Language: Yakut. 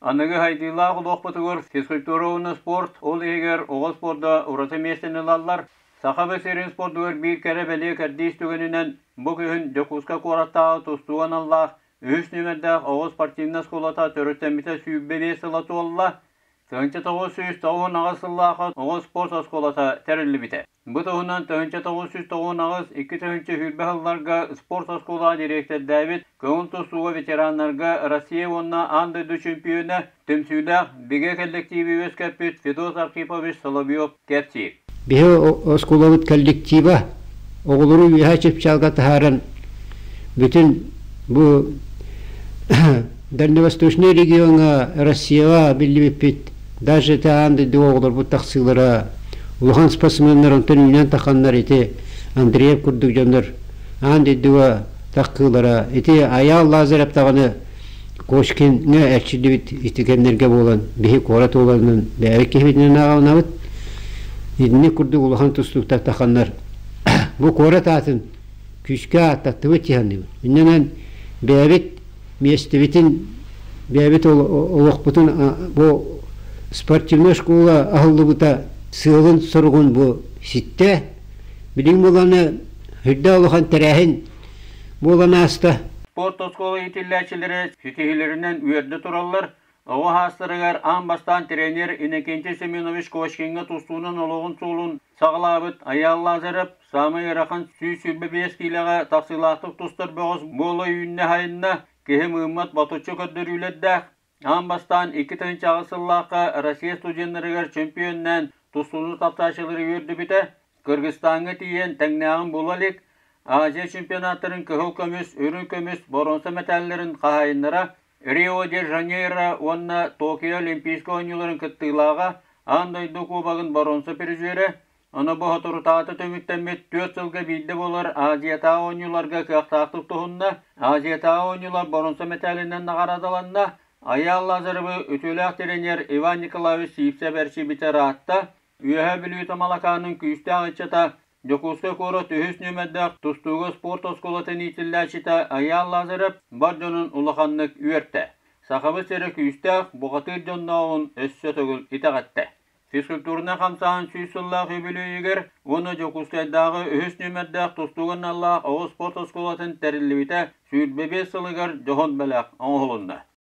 Аныгы сайдыылаах олохпутугар физкультура уонна спорт, ол иһигэр оҕо спорда ураты миэстэни ылаллар. Саха сирин спордугар биир кэрэ-бэлиэ кэрдиис түгэнинэн бу күһүн Дьокуускай куораттааҕы тустуу аналлаах үһүс нүөмэрдээх оҕо спортивнай оскуолата төрүттэммитэ 25 сыла туолла. 1998 сыллаахха оҕо спорт оскуолата тэриллибитэ. Бу туһунан 1998 2020 сылларга спорт оскуолаҕа дириэктэрдээбит көҥүл тустууга ветераннарга Россия уонна аан дойду чөмпүйүөнэ, түмсүүлээх бигэ кэллэктииби үөскэппит Федот Архипович Соловьев кэпсиир. Биһи оскуолабыт коллектива оҕолору үөһэ чыпчаалга таһааран бүтүн бу Дальневосточный региоҥҥа Россияҕа биллибиппит, даже ити аан дойдуга оҕолорбут тахсыылара, улахан спортсменнар онтон үүнэн тахханнар ити Андреев курдук дьоннор аан дойдуга таххыылара, ити Айаал Лазарев даҕаны Кошкиҥҥа эрчиллибит ити кэмнэргэ буолан биһи куорат уоланын бэйэбит киһибитинэн ааҕынабыт. Итинник курдук улахан тустууктар тахханнар бу куорат аатын күүскэ ааттаттыбыт дии Иннинэн бэйэбит миэстэбитин бэйэбит олохпутун бу спортивнай школа аһыллыбыта сыалын-соругун бу ситтэ. Билигин буоланы үрдэ улахан тэрээһин буолан ааста. Спорт оскуола иитиллээччилэрэ ситиһиилэринэн үөрдэ тураллар. Оҕо саастарыгар аан бастаан тренер Иннокентий Семенович Кочкиҥҥа тустуунан олоҕун суолун саҕалаабыт Айаал Лазарев саамай ыарахан 125 киилэҕэ тахсыылаахтык тустар бөҕөс буола үүннэ-хайынна, киһи мыыммат ботуччу көрдөрүүлэрдээх. Аан бастаан 2008 сыллаахха Россия студеннарыгар чемпионнаан тустууну таптааччылары үөрдүбүтэ. Кыргызстаҥҥа тиийэн тэҥнээҕин була илик Азия чемпионаттарын кыһыл көмүс, үрүҥ көмүс, боруонса мэтээллэрин хаһаайыннара Рио-де-Жанейро уонна Токио Олимпийскай оонньууларын кыттыылааҕа, аан дойду кубогын боруонса призерэ, ону бу соторутааҕыта түмүктэммит 4 сылга биирдэ буолар Азиятааҕы оонньууларга кыахтаахтык туһунна, Азиятааҕы оонньуулар боруонса мэтээлинэн наҕараадаланна, Айаал Лазаревы үтүөлээх тренер Иван Николаевич Сивцев эрчийбитэ ыраатта, Үөһээ Бүлүү Тамалакаанын күүстээх ыччата Дьокуускай куорат үһүс нүөмэрдээх тустууга спорт оскуолатын иитиллээччитэ Айаал Лазарев бар дьонун улаханнык үөртэ. Сахабыт сирэ күүстээх, бухатыыр дьоннооҕун өссө төгүл итэҕэттэ. Физкультурнай хамсааһын 100 сыллаах үбүлүөйүгэр уонна Дьокуускайдааҕы үһүс нүөмэрдээх тустууга аналлаах оҕо спорт оскуолатын тэриллибитэ 25 сылыгар дьоһун бэлэх оҥоһулунна.